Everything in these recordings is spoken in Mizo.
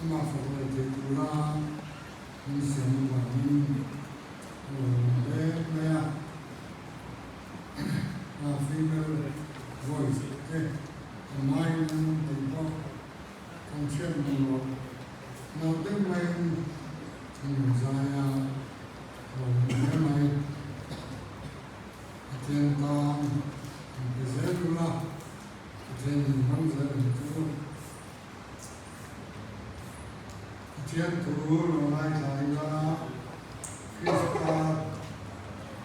Amah fak leh thei tura min siam avangin a lo awm hle mai a. A female voice te a maiin an awm thei bawk. Kan hriat hmuh loh lo deuh maiin an rawn zai a, a lo awm hle mai. Pathian tan an pe zel ula, Pathian in hmang zel ang chu. Pathian thu lo ngaithla ila Krista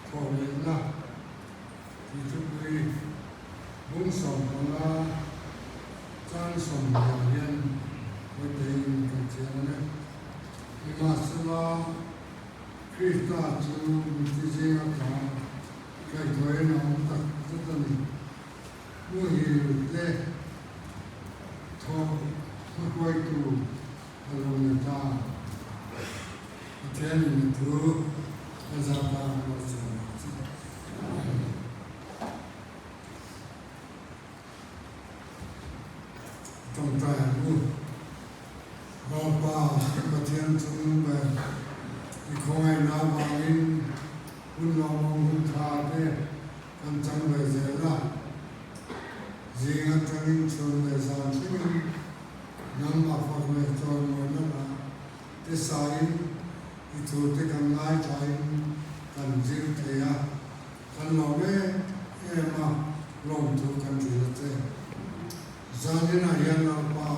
thawhlehna tih thupui bung 15 chang 20 ah hian vawiin kan chiang ang e. Nimahsela Krista chu mithi zinga tla kaihthawhin a awm tak zet a ni. Muhil te thawk hmahruaitu a lo ni ta. Pathianin a thu a zah ta a lo sawi ang che. Tawngtai ang u. Lalpa, kan Pathian chung ber, i khawngaihna avangin hun lawmawm hun tha te kan chang ve zel a. Zing atangin chhun leh zan thlengin nangmah fak leh chawimawi lamah te sain i thu te kan ngaithlain kan zir thei a, kan lawm em em a, lawmthu kan hrilh a che. Zaninah hian Lalpa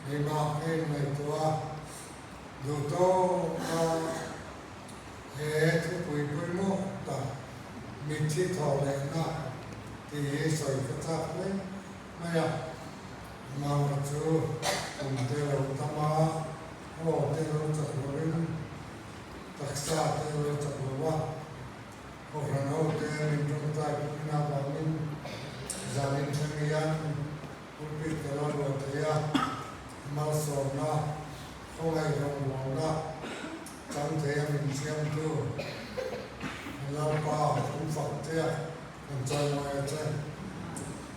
keimah ka inngaihtuah a, duh tawk a he thupui pawimawh tak mitthi thawh lehna tih hi sawi ka chak hle mai a. Mara chu kum te lo tam a, aw te lo chak lovin taksa te lo chak lo a, Kohhran ho te min tawngtai puina avangin zanin thleng hian pulpit ka lo luah thei a, malsawmna, khawngaih rawngbawlna chang thei a min siamtu Lalpa kan fak che a, kan chawimawi a che.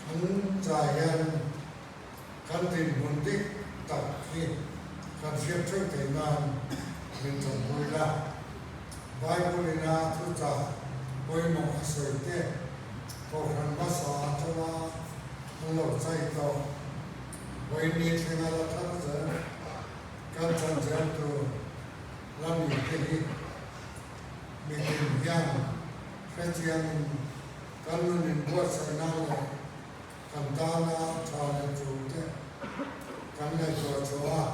Kan chai hian kan dinhmun dik tak hi kan hriat theuh theih nan min tawmpui la. Bible in a thuchah pawimawh a sawi te, Kohhran hmasa atanga an lo chai tawh vawiin thlenga la thar zel kan chan zel tur la ni te hi mitin hian hrechiangin kan nun inbuatsaihna leh kan tana tha leh tul te kan ngaihtuah chhuah a,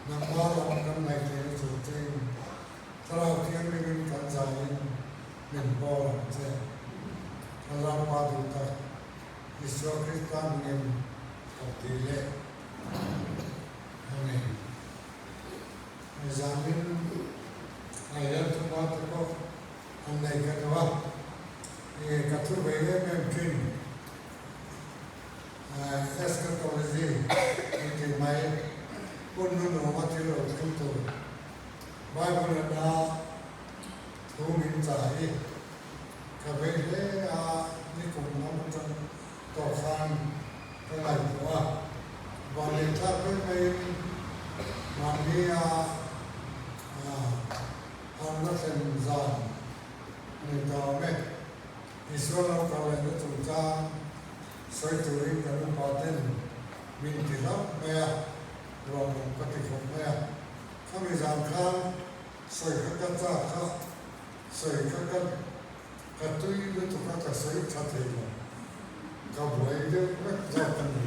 nangma lam kan ngaihtheihna tur chein Thlarau Thianghlimin kan zaiin min pawl ang che. Thlarau Pa duh tak Isua Krista hmingin kan ti leh a ni. Zanin ah hian thuma te pawh an nei ka duh a, ka thu ve em em thin. Eschatology an tih mai hun hnuhnawma thil lo thleng tur Bible a thu min chah hi ka vei hle a, nikum lam atang tawh khan ka ngaihtuah a, vanlei thlak vek maiin mahni a harna thlen zan nei ta awm e. Isua lo kal lehna chungchang sawi turin kan upa ten min ti hlauh mai a, lawmawm ka ti khawp mai a. Khami zan khan sawi kha ka chak kha, sawi kha ka ka tui lutuk a ka sawi tha thei lo, ka buai deuh vek zawk a ni.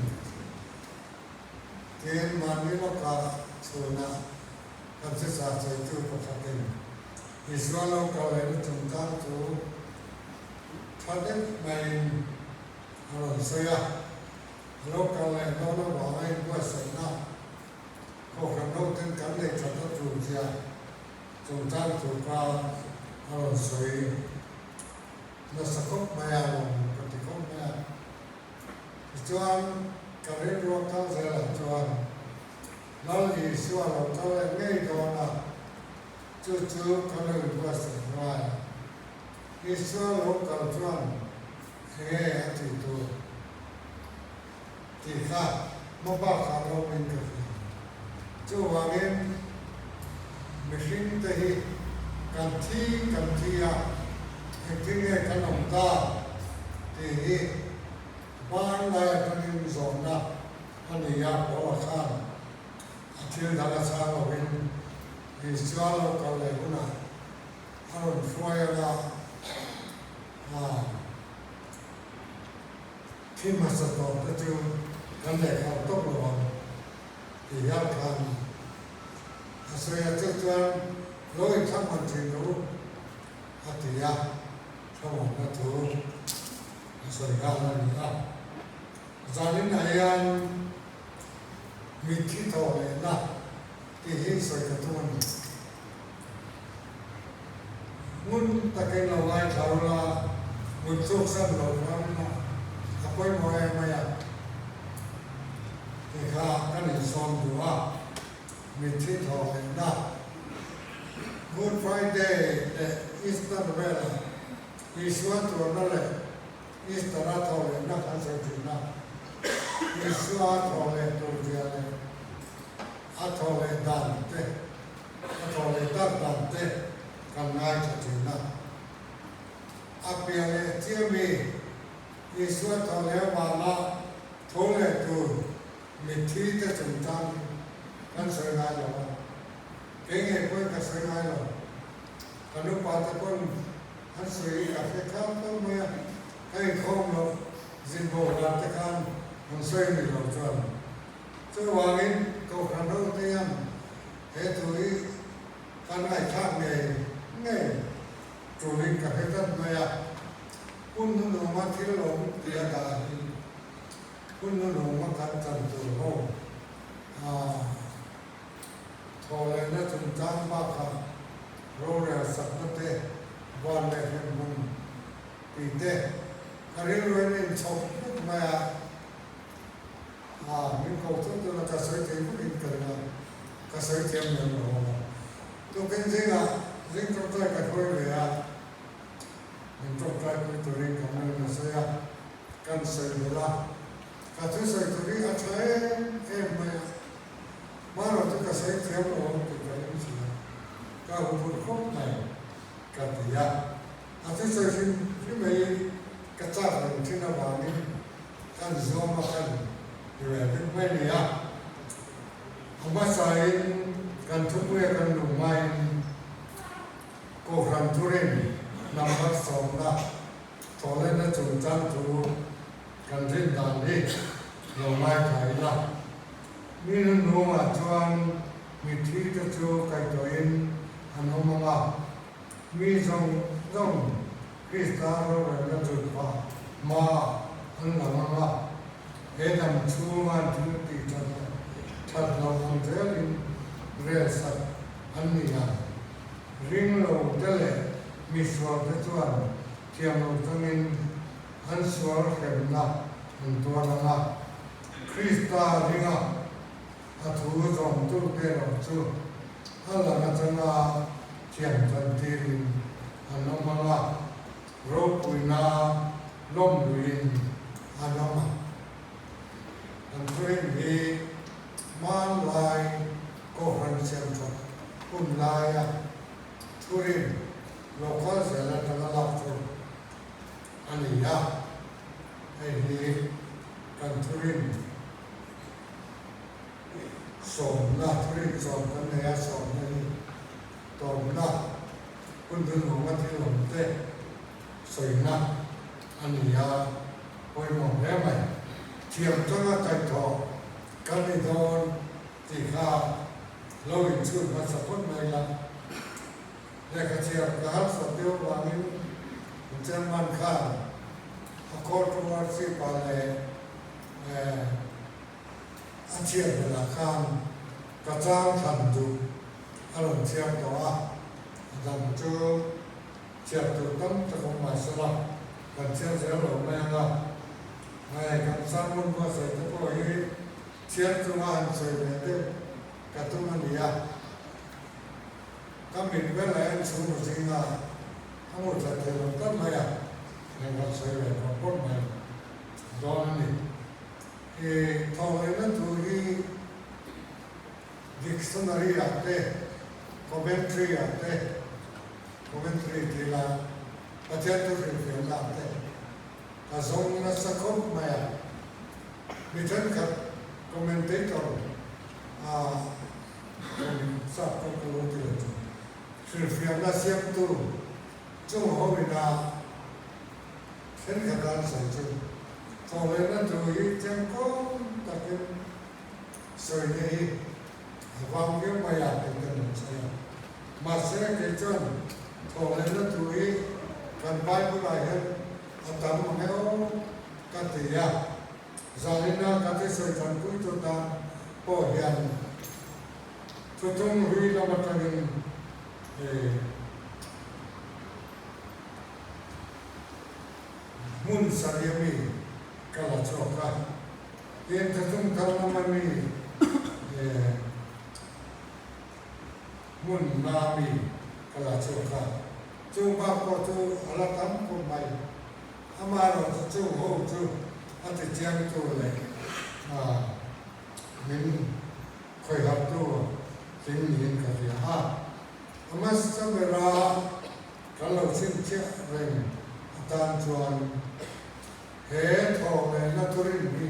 Tin, mahni lawkah chhunah kan chisa sawitu pakhatin Isua lo kal lehna chungchang chu tha deuh maiin a rawn sawi a, a lo kal leh dawn avanga inbuatsaihna Kohhran hoten kan neih that a tul zia chungchang tur kha a rawn sawi nasa khawp mai a, rawn ka ti khawp mai a. Tichuan, ka rilru a kal zelah chuan Lal Isua lo kal leh ngei dawn a, chu chu ka lo inbuatsaih ngai. Isua lo kal chuan enge a tih tur tih kha hma bakah lo min ka hria. Kan thi kan thi a, engtin nge kan awm ta tih hi hmanlai atangin zawhna a ni a, Paula khan a thil dang a chhang lovin Isua lo kal leh hunah a rawn hruai anga a thi hmasa tawh te chu kan lehkha tawp lo ang tih hial khan a sawi a, chu chuan lo inthlangman thin rawh u a ti a, thlamuanna thu a sawi nghal a ni a. Zaninah hian mitthi thawh lehna tih hi sawi ka tum a ni. Ngun takin lo ngaithla ula, ngun chhuksan lo ram a pawimawh em mai a tih kha kan insawm duh a, mitthi thawh lehna Good Friday leh Easter velah Isua tuarna leh Easter-a thawh lehna kan sawi thin a, Isua thawh leh tur zia leh a thawh leh dan te, a thawh leh tak dan te kan ngaithla thin a. A pian leh chiami Isua thawh leh avanga tho leh tur mitthi te chungchang hi kan sawi ngai lo a, kei ngei pawhin ka sawi ngai lo. Kan upa te pawn an sawi hi ka hre khang khang mai a, ka inkhawm loh zinbo dan te khan an sawi ni lo chuan. Chuvangin Kohhran ho te hian he thu hi kan ngaihthlak ngei ngei turin ka hre tlat mai a, hun hnuhnunga thil awm tih a dah hi hun hnuhnunga kan chan tur ho a thawhlehna chungchang bakah rorel sakna te, van leh hremhmun tih te ka rilruin a inchhawp vek mai a. A, min ko thut tuna ka sawi thei vakin ka ring a, ka sawi thiam lem lo ang a. Tukin zingah zing tawngtai ka hruai ve a, min tawngtai pui turin ka hmel a sawi a, kan sawi belh a, ka thusawi tur hi a tha em em mai a, hmanraw chu ka sawi thiam lo ang tih ka ring si a, ka huphurh khawp mai ka ti a, a thusawi hrim hrim hi ka chak reng thin avangin Kan zawm a kan ti ve vek mai a ni a. A hmasain kan thupuia kan luh hmain Kohhran Thurin number sawmna thawhlehna chungchang thu kan rin dan hi lo ngaithla ila. Mi hnuhnungah chuan mithi te chu kaihtuahin an awm ang a, mi zawng zawng Krista rorelna chutpa hma an lang ang a, he dam chhunga an thil tih that leh that loh ang zelin rel sak an ni ang. Ring lo te leh mi sual te chuan thiam lo changin an sual hremna an tuar ang a, Krista ringa a thu zawmtute erawh chu a lang atanga thiam chantirin an awm ang a, ropuina lawmluiin an awm ang. Kan thurin hi hmanlai Kohhran siamthat hun laia thurin local zel atanga lak chu a ni a, hei hi kan thurin Sawmna, thurin sawm kan nei a, sawmna hi tawmna, hun hnuhnunga thil awm te sawina a ni a, pawimawh hle mai. Thiam tanga kaihthawh kan ni dawn tih kha lo inchhut hmasa phawt mai la. Lehkha chhiar ka harsat deuh vangin Chairman khan a court worship ah leh A chhiat belh ah khan ka chang thlan duh a rawn chhiar tawh a, a dang chu chhiat tur tam tak awm mah se la, kan chhiar zel lo mai ang a. Hei kan sermon buatsaih te pawh hi chhiar chunga han sawi ve deuh ka tum a ni a, ka mit vel ah hian chhung zinga a hmu that thei lo tak mai a, heng kan sawi ve pawh pawh mai dawn a ni. He thawhlehna thu hi dictionary ah te, commentary ah te, Commentary tih la Pathian thu hrilhfiahna ang te ka zawng nasa khawp mai a. Mi thenkhat commentator a awm sap pawh ka lo ti lo chu. Hrilhfiahna siamtu chung ho ina thenkhat an sawi chu thawhlehna thu hi chiangkawm takin sawina hi a vang viau mai a tih te an sawi a. Mahse kei chuan thawhlehna thu hi kan Bible ah hian a tam ang e aw ka ti a. Zalina ka thisawi tanpuitu tan pawh hian thuthung hlui lam atangin hmun sarih ami ka la chhuak a. Tin, thuthung thar lam ami hmun nga ami ka la chhuak a. Chung bak pawh chu a la tam khawp mai. Amaherawhchu chung ho chu a ti chiangtu leh min khawihartu tling niin ka hria a. A hmasa bera kan lo chhinchhiah reng atan chuan he thawh lehna thurin hi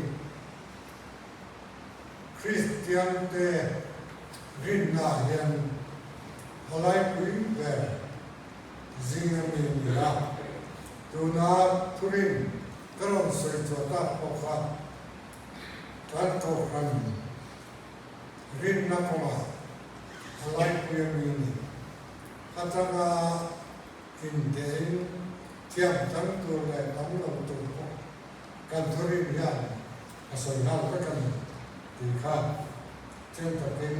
Kristiante rinnaah hian a laipui ber zinga mi a ni a. Tuna thurin ka rawn sawi chhuah tak pawh kha kan kohhran rinna kawngah a laipui a mi a ni. Atanga intehin thiam chang tur leh tam lo tur pawh kan thurin hian a sawi nghal vek a ni tih kha chiang takin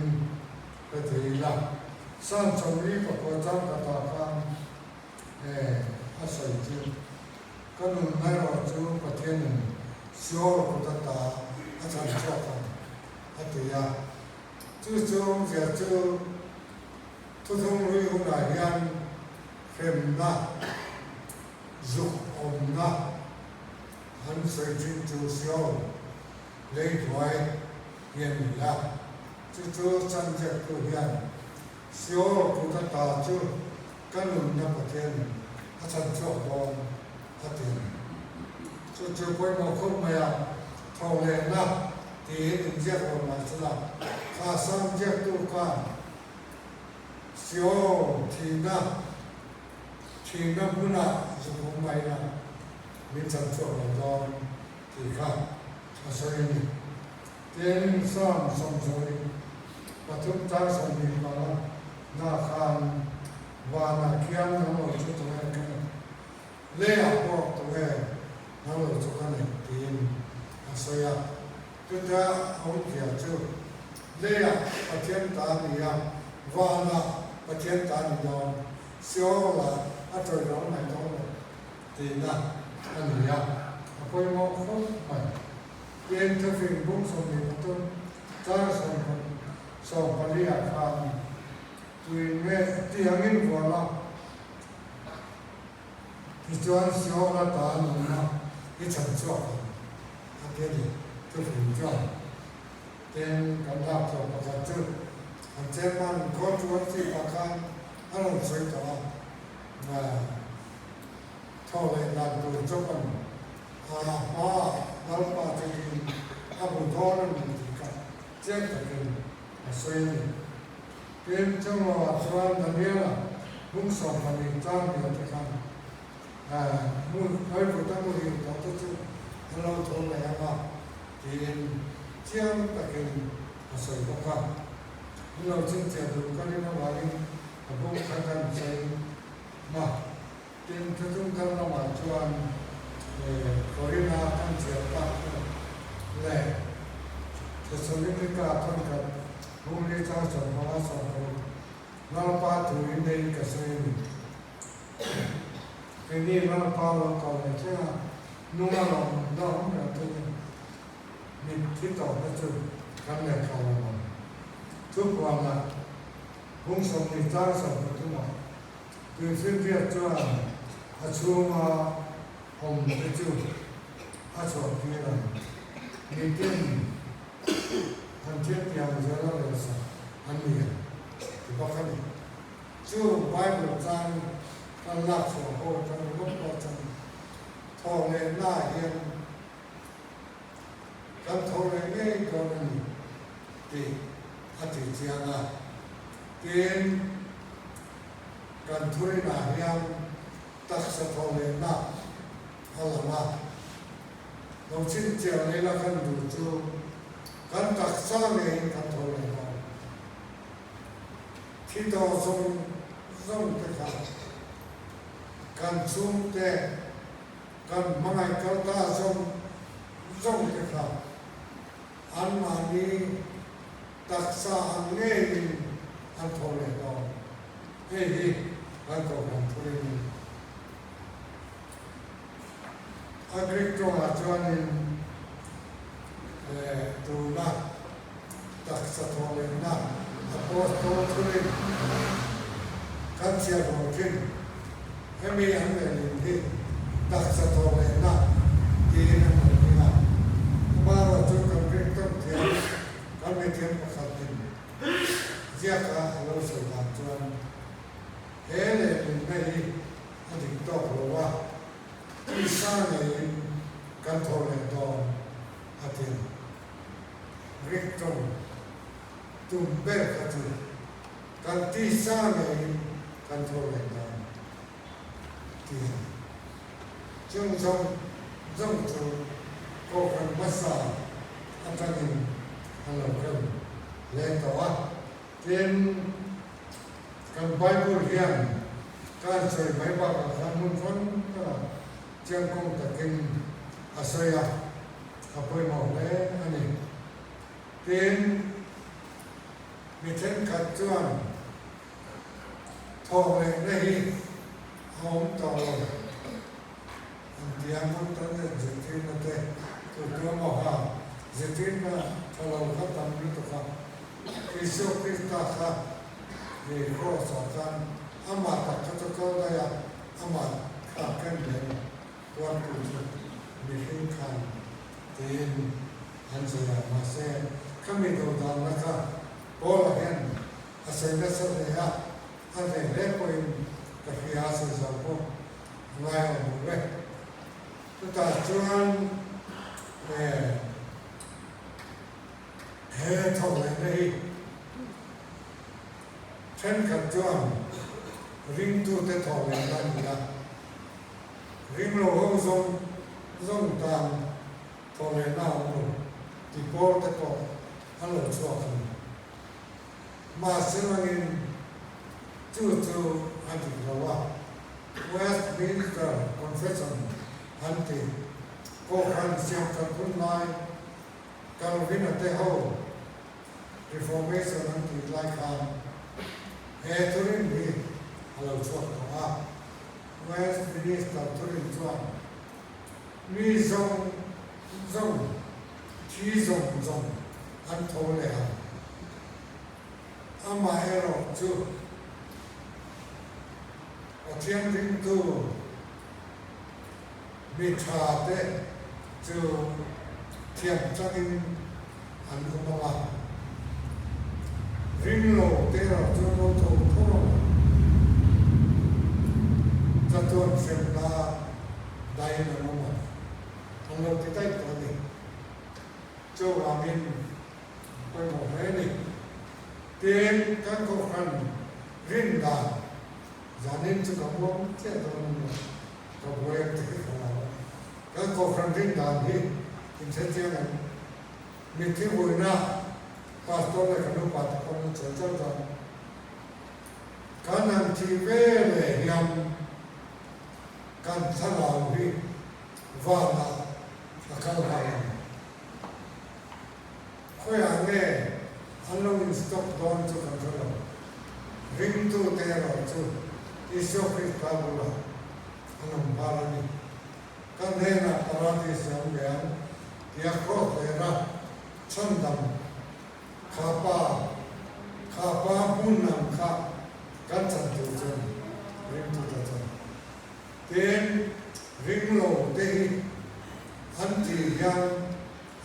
ka ti ila. Psalm 44 chang khatah khan a sawi chu, Ka nunna erawh chu Pathianin Seol kut ata a chhan chhuak ang, a ti a. Chu chu awmzia chu Thuthlung Hlui hunah hian hremna, zuk awmna an sawi thin chu Seol lei hnuai hi a ni a. Chu chu chhanziaktu hian Seol kut ata chu ka nunna Pathianin a chhan chhuak dawn a ti a ni. Chu chu pawimawh khawp mai a, tho lehna tiin inziak lo mah sela, kha Sam ziaktu khan Seol thihna thihna hmunah zuk awm mai la min chhan chhuak lo dawn tih kha a sawi a ni. Tin, Sam 73 chang 25 na khan Vanah khian nang lo chu tunge ka neih? Leiah pawh tunge nang lo chu ka neih? tiin a sawi a. Chutia awmzia chu leiah Pathian ta a ni a, vanah Pathian ta a ni dawn, Seol-ah a tawih lo mai dawn lo tihna a ni a, a pawimawh khawp mai. Tin, thufing bung 23 chang 14 ah khan Tuin nge tiangin vual a, tichuan Seol ata nunna i chhan chhuak ang a ti a ni. Thufing chuan tin kan lak chhuah pakhat chu an chairman khaw chuan chipah khan a rawn sawi tawh a, thaw leh dan tur chawp a ni. A hmaah Lalpa chu ding a hmu dawn a ni tih kha chiang takin a sawi a ni. Tin, chungawah chuan Daniela hung 12 chang hnial te khan Hmuivuta muhil tawh te chu an lo tho leh ang a tiin chiang takin a sawi bawk a. An lo chhinchhiah duh ka rin avangin a bung kha kan sawi ma. Tin, thuthlung thar lamah chuan Korinna kan chhiar tak hnu leh Thesalonika thawnkhat Hungli chang 15 16 Lalpa thu in nei ka sawi a ni. Keini Lalpa lo kal leh thleng a, nung a lawm la awm reng thung in mitthi tawhna chu kan lehkha lo ang. Thupuanah hung 20 chang 13 ah Tuifinriat chuan a chhunga awm te chu a chhuah tir ang. Mitin an thil tiang zel a rel sak an ni ang ti bawk a ni. Chu Bible chang kan lak chhuah ho atang ringawt pawh chuan thawhlehna hian kan tho leh ngei dawn a ni tih a ti chiang a. Tin, kan thurinah hian taksa thawhlehna a lang a. Lo chhinchhiah leh la kan duh chu kan taksa ngeiin kan tho leh dawn. Thi tawh zawng zawng te kha kan chhungte, kan hmangaih kal ta zawng zawng te kha anmahni taksa ang ngeiin an tho leh dawn. Hei hi kan kohhran thurin a ni. A Greek tawngah chuanin tuna taksa thawhlehna Apostol thurin kan chhiar haw thin. Hemi an lehlin hi taksa thawhlehna tiin an rawn hming a. Amaherawh chu kan Greek tawng thiam kan mithiam pakhatin ziaka a lo sawi dan chuan he lehlinna hi a dik tawk lo a, tisa ngeiin kan tho leh dawn a ti. Greek tawng tum ber kha chu kan tisa ngeiin kan tho leh dawn ti a ni. Chung zawng zawng chu Kohhran hmasa atangin a lo kal leh tawh a. Tin, kan Bible hian kan sawi mai bakah khan hmun hrang hrangah chiangkawng takin a sawi a, a pawimawh hle a ni. Tin, mi thenkhat chuan thawk lehna hi a awm tawh lo an ti a, hmun tam leh zirtirna te chu tuamaha zirtirna tha lo kha tam lutuk a. Isua Krista kha he Kraws ah khan amah tak kha chu kal daih a, amah kha ken leh tuartu chu mihring khan tiin an sawi a, mahse khami dodanna kha Paula hian a sawi nasa hle a, a hneh hle pawhin ka hria a sawi zau pawh a ngai awm lo e. Chutah chuan He thawhlehna hi thenkhat chuan ringtute thawhlehna a ni a, ringlo ho zawng zawng tan thawhlehna a awm lo ti pawl te pawh an lo chhuak a ni. Mahse langin chu chu a dik lo a, Westminster Confession an ti, Kohhran siamthat hun lai Calvin-a te ho Reformation an tih lai khan he thurin hi a lo chhuak tawh a. Westminster thurin chuan mi zawng zawng, thi zawng zawng an tho leh ang. Amaherawh chu Pathian ringtu Mi tha te chu thiam changin an awm ang a, ring lo te erawh chu an lo tho tho ang a, chatuan hremna daiin an awm ang, an lo ti daih tawh a ni. Chuvangin pawimawh hle a ni. Tin, kan kohhran rin dan zanin chu ka muang chiah dawn a ni a. Ka buai ang che ka lo a. Kan kohhran rin dan hi in hre chiang em? Mitthi vuina pastor leh kan upa te pawn an sawi chauh chuan kan han thih ve leh hian kan thlarau hi vanah a kal nghal ang. Khawiah nge an lo in stock dawn chu kan hre lo. Ringtute erawh chu Isua Krista bulah an awm nghal a ni. Kan hnenah Paradis a awm ve ang tia Kraws lera chhandam kha pa kha pa hmun ang kha kan chan tur chu a ni, ringtute chuan. Tin, ringlo te hi an tih hian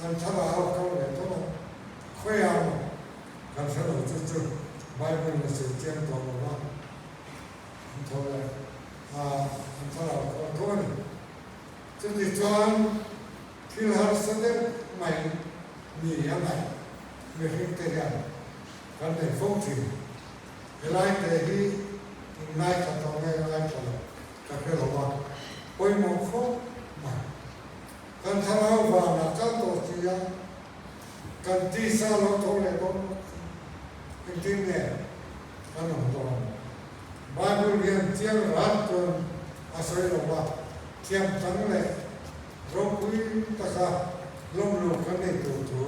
An thlarau a kal ve tho a, khawiah maw kan hre lo chu chu Bible in a sawi chiang tawh lo va. An tho leh a, an thlarau kha a tho a ni. Chutichuan thil harsa deuh mai ni a ngaih mihringte hian kan nei fo thin. Helai te hi in ngaithla tawh nge ngaithla lo ka hre lo a, pawimawh khawp mai. Kan thlarau vanah kal tawh si a, kan tisa lo tho leh dawn bawk si. Engtin nge kan awm dawn? Bible hian chiang rat chuan a sawi lo va, thiam chang leh ropui taka lawmlo kan nei tur thu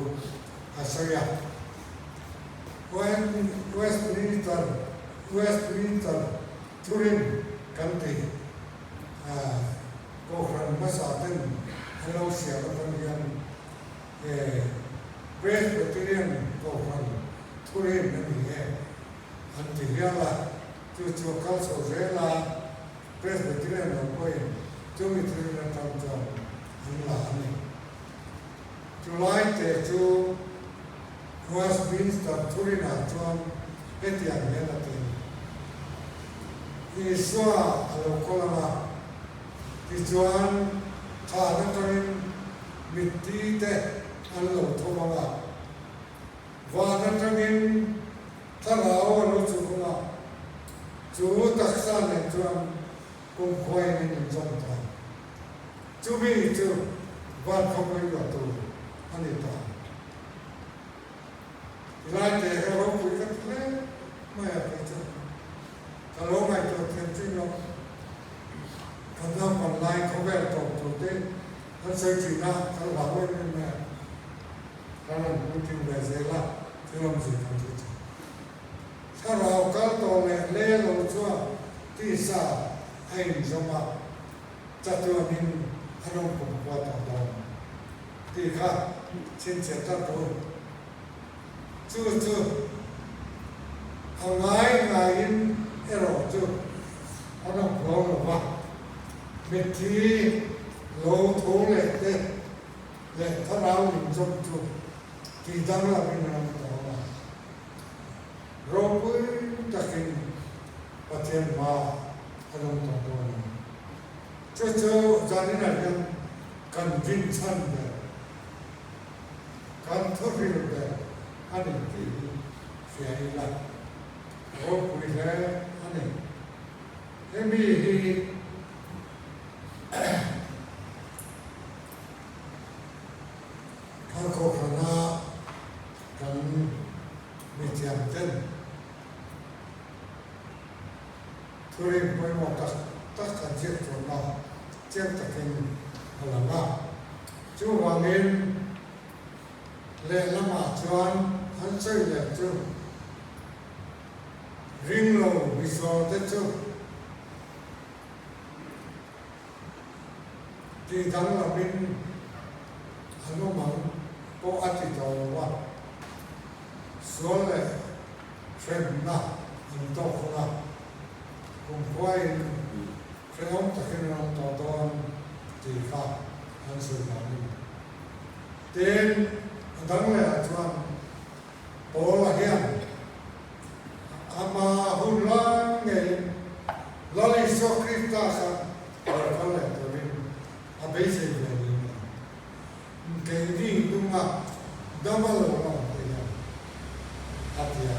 a sawi a. Westminster Westminster Thurin kan tih Kohhran hmasa ten an lo siam atang hian Presbyterian Kohhran Thurin a ni e. An ti hial a, chu chu a kal chho zel a, Presbyterian lam pawhin chumi thil atang chuan an la a ni. Chulai te chu Westminster Thurinah chuan hetiang hian a ti a ni, Isua a lo kawl ang a, tichuan thlan atangin mitthi te an lo tho ang a, Van atangin thlarau a lo chhuk ang a, chu taksa nen chuan kumkhuain an inzawm ta. Chumi chu van khawpui luah tur a ni ta. Tilai te he ropui ka ti hle mai a kei chu ka lo ngaihtuah thiam chin lo. Kan naupan lai khawvel tawp tur te an sawi thin a, kan hlau em em mai a. Kan rawn puitling ve zel a, thil awmzia kan hre thei. Thlarau kal tawh leh le lo chuan tisa a inzawm a, chatuanin a rawn kumkhua tawh dawn tih kha chhinchhiah tlat ru. Chu chu a ngai ngaiin erawh chu an awm hlawm lo va, mitthi lo tho leh te leh thlarau inzawm chu tih danglamin an awm tawh ang a. Ropui takin Pathian hma an awm tawh dawn a ni. Chu chu zaninah hian kan rinchhan ber, kan thuhril ber a ni tih hi hria ila ropui hle a ni. Hemi hi Kan kohhrana kan mithiam ten thurin pawimawh tak tak an ziak tawhna chiang takin a lang a. Chuvangin lehlamah chuan an sawi leh chu ringlo misual te chu Tih danglamin an awm ang pawh a ti tawh lo a, sual leh hremna an tawk ang a, kumkhuain hrehawm takin an awm tawh dawn tih kha an sawi dan a ni. Tin, a dang lehah chuan Paula hian ama hun lai ngeiin Lal Isua Krista kha rawn kal leh turin a beisei ve niin a lang. Keini hnunga dam a lo la awm te hian a ti a,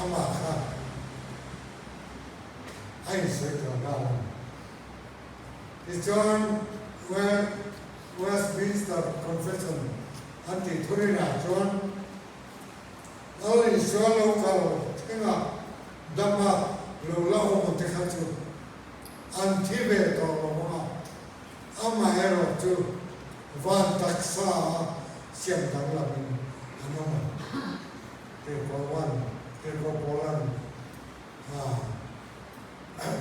amah kha a insawi tawh nghal a ni. Tichuan, Westminster Confession an tih thurinah chuan Lal Isua lo kal thlenga dama lo la awm te kha chu an thi ve tawh lo ang a, amaherawh chu van taksa a siam danglamin an awm ang. Tirhkoh one, Tirhkoh Paula'n a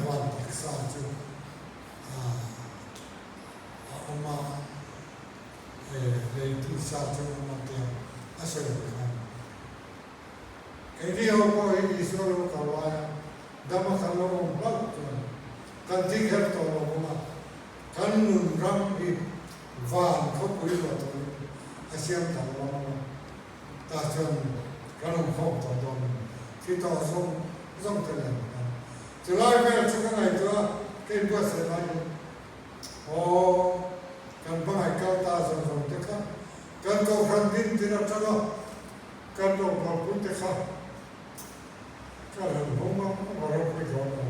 van taksa chu a awm a. Lei tisa chu an awm tia a sawi ang khan. Keini ho pawh hi Isua lo kal laia dam a kan lo awm hlauh chuan kan thi kher tawh lo ang a, kan nun ram hi van khawpui luah turin a siam thar lam ang a, tah chuan kan awm khawm tawh dawn a ni. Thi tawh zawng zawng te nen khan. Chulai vel chu ka ngaihtuah a, ka inbuatsaih laiin, Aw, kan hmangaih kal ta zawng zawng te kha, kan kohhran din tin atanga kan rawngbawl te kha ka han hmung a, a va ropui dawn lo.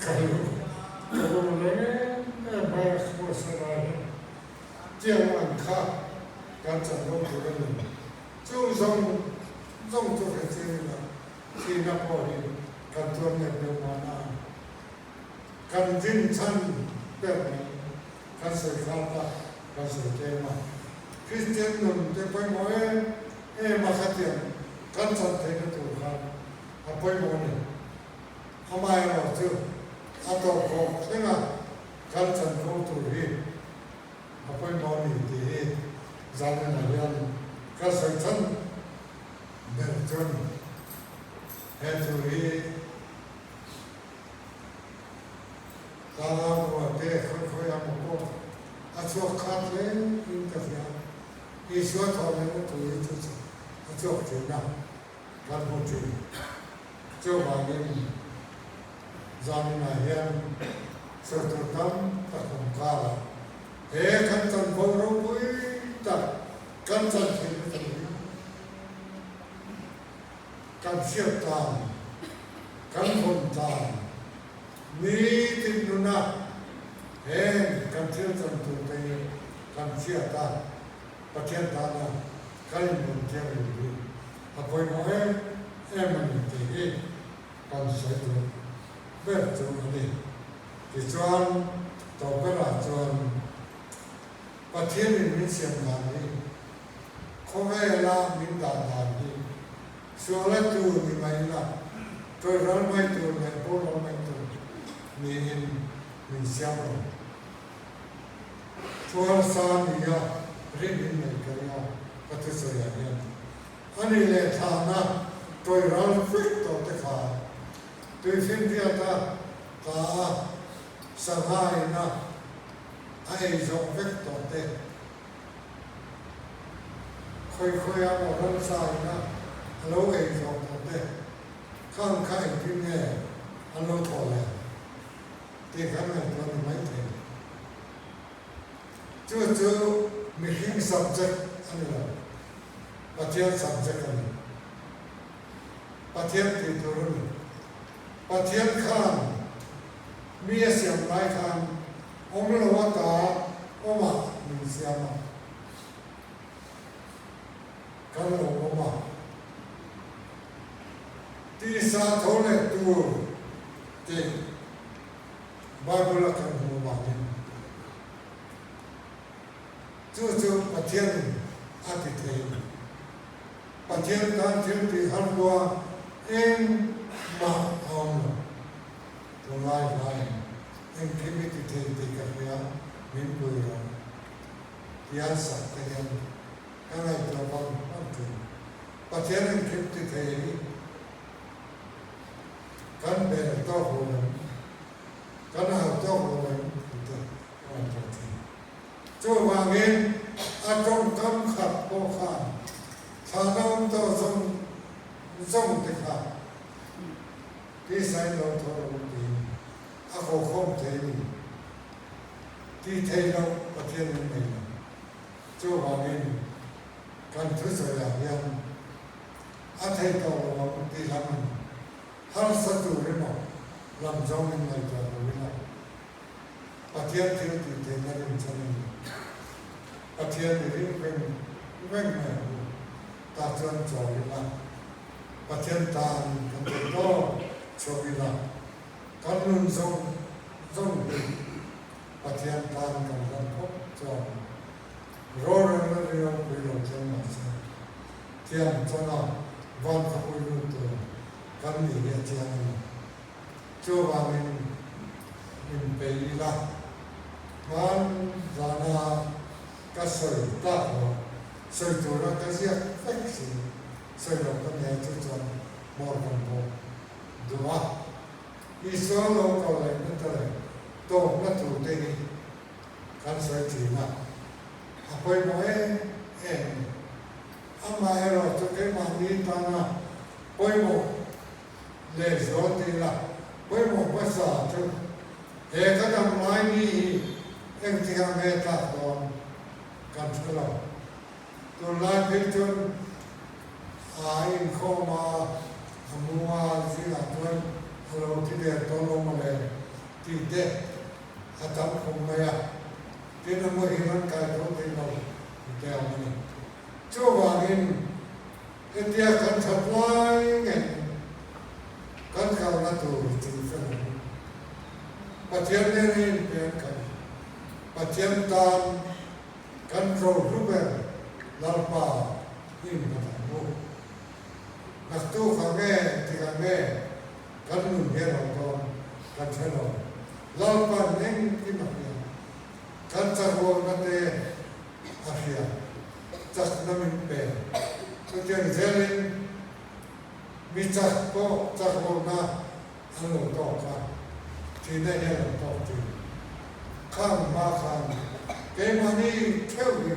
Ka ka lung leng em mai a, buatsaih lai hian tiang ang kha kan chan dawn tur a ni. Chung zawng zawng chu hre chiang ila thihna pawh hi kan tuar nep deuh mahna a. Kan din chhan ber mai kan sawi khat a, kan sawi tlem a. Kristian nun te pawimawh em em a khatiang kan chan theihna tur khan a pawimawh a ni. Amaherawh chu a tawpkhawk thlenga kan chan fo tur hi a pawimawh a ni tih hi zaninah hian ka sawi chhan ber chu a ni. He thu hi Tlangau ruah te khawi khawi a maw pawh a chhuak khat hle in ka hria. Isua thawhlehna thu hi chu a chhuak thin a, kan hmu thin. Chuvangin zaninah hian sawi tur tam tak awm karah he kan chanvo ropui tak kan chan theihna tur hi kan hriat tan, kan vawn tan, nitin nuna heng kan thil chan tur te hi kan hriat a, Pathian tana kan invawn thiang lo hi a pawimawh em em a ni tih hi kan sawi duh ber chu a ni. Tichuan, tawp berah chuan Pathianin min siam dan hi, khawvela min dah dan hi suala tur ni mai ila, tawihral mai tur leh boral mai tur niin min siam lo. Thu harsa nia rin in nei ka ring a, ka thusawiah hian a ni leh thlahna tawihral vek tawh te kha tuifinriata tla a, sangha ina a ei zawh vek tawh te, khawi khawi a maw ramsa ina a lo ei zawh tawh te, khang kha engtin nge an lo thawh leh tih kha ngaihtuah ni mai thei. Chu chu mihring subject a ni lo, Pathian subject a ni. Pathian tih tur a ni. Pathian khan mi a siam lai khan awm lo ata awmah min siam a, kan lo awm a. Tisa tho leh tur tih Bible a kan hmuh vangin chu chu Pathianin a ti thei. Pathian tan thil tih har hua engmah a awm lo. Tunlai hlain engkim i ti thei tih ka hria, min pui rawh. Tian sak te hian ka ngaihtuah vang vang thin. Pathian engkim ti thei hi kan bel tawk lo em, kan hau tawk lo em tih te ka ngaihtuah thin. Chuvangin a tawngkam khat pawh khan thlahna awm tawh zawng zawng te kha tisain lo tho lo tiin a kawhkhawm thei ni. Tih theih loh Pathian in nei lo. Chuvangin kan thusawiah hian a thei tawh lo ang tih lam in harsa tur emaw lam zawng in ngaihtuah lo ila. Pathian thil tih theihna rinchhan a ni. Pathian i ring veng veng mai ang u. Tah chuan chawl ila, Pathian tan kan thei tawp chhuak ila, kan nun zawng zawng hi Pathian tan kan hlan phawt chuan rorelna ri ropui lo thleng mah se, thiam changa van khawpui lut tur kan nih hi a chiang a ni. Chuvangin inpeih ila, hman zana ka sawi tak lo, sawi tura ka ziak vek si, sawi lo ka nia chu chuan hmawr kan pawh duh a. Isua lo kal leh na te leh tawpna thu te hi kan sawi thin a, a pawimawh em em a ni. Amaherawhchu. keimahni tana pawimawh leh zual ti ila, pawimawh hmasa chu he ka dam lai ni hi engtikah nge tlak dawn kan hre lo. Tunlai phei chuan a inkhawm a, a mu a, zingah chuan a lo thi der tawh lo mawle tih te a tam khum mai a, tin a muahil an kai tho thei lo tih te a awm a ni. Chuvangin hetia kan that lai ngei kan kalna tur chung fel ang. Pathian nena inpen kan Pathian tan kan tlo hlu ber Lalpa innghat ang u. Naktuk ang nge tik ang nge kan nun hian awm dawn kan hre lo. Lalpa'n engkim a hria. Kan chakrualna te a hria. Chakna min pe. Chutiang zelin mi chak pawh chakrualna an lo tawk a, thihna hian an tawk thin. Khang hma khan keimahni theuh hi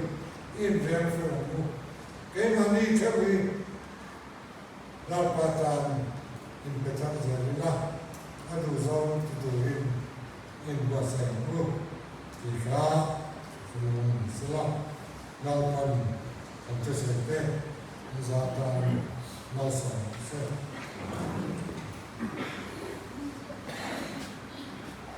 inrem fel ang u. Keimahni theuh hi Lalpa tan inpe thar zel ila, a duhzawng ti turin inbuatsaih ang u tih kha lung sela Lalpan kan thusawi te an zah tan malsawm se.